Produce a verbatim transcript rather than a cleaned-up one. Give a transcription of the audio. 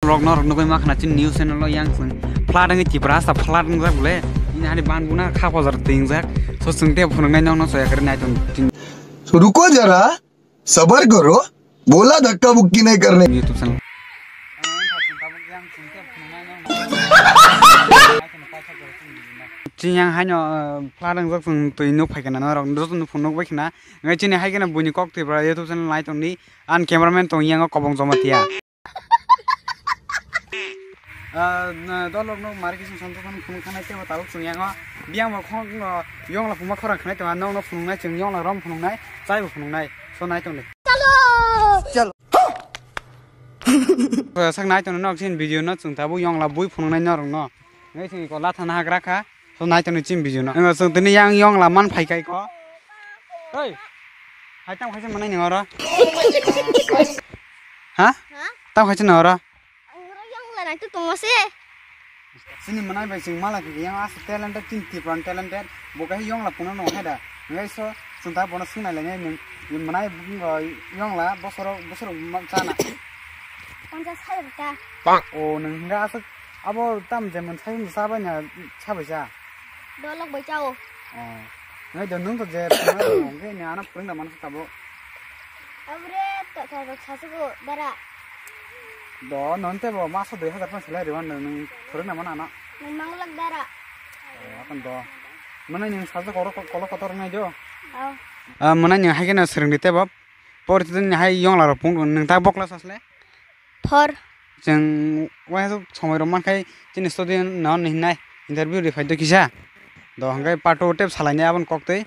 Rok norok nugui ma khna chini news channel o yang chwng flood wngwi Tipra hasta flood wngjak bole. Ini hani ban buna kha kojar twi wngjak. So chwng tei phunuknai nokno soya kwrwi nai tong. तो रुको जरा, सबर करो, बोला धक्का मुक्की नहीं करने। YouTube channel. Chini yang haino, uh, flood wngjak chwng twi nuk phai khna norok joto no phunuk bai khna. Ngai chini hai khna buini kok Tipra YouTube channel nai tong di. An cameraman tong yang kobong joma tiya. Ah, na, dolok no mari kising santo kan phunuk khanai tebo tabuk chwng yango. Biyang bo khong no yongla phuma khorang khanai tebo, nokno phunuknai chwng yongla rom phunuknai, chai bo phunuknai. So nai tong di. Chalo. Chalo. Sak nai tong nok sin video no chwng tabuk yongla bui phunuknai norok no. Ngai sini ko latha na hagra kha. So nai tong ni chim bijo no. Ang song tini yang yong la man phai kai ko. Oi. Hai tang khaisa manai ni oro. Ha? Ha? Tang khaisa na oro. Ang oro yong la nai tu tong se. Sini manai bai sing mala ki yang as talented chin Tipran talented. Bo kai yong la puno no hai da. Ngai so sung ta bono sung nai le ngai nung. Manai yong la bosoro bosoro chana. Ponchas hai ta. O nung hinga asuk abo tam jemon sai sa bai na sa bai sa. Dolok bai chao. Oh. Ngai do nung to je phunai hwnkhe ni ana phwrwng da mansa tabo. Abre to to to sasugo dara. Do non te bo maso dui hazar pan salai riwan nung phwrwng da mana na. Nung manglak dara. Oh, akan do. Mana ni sajak oro kolo kotor nai do. Oh. Ah, mana ni haikena swrwng di te bo. Por tin hai yong la ro pung nung ta bokla sasle. Phor. Chwng uansuk somoi rok mankhai chini studio no hinwi hinai interview ri phai do kisa. Do hwnkhe part two tep salainai aboni kok twi.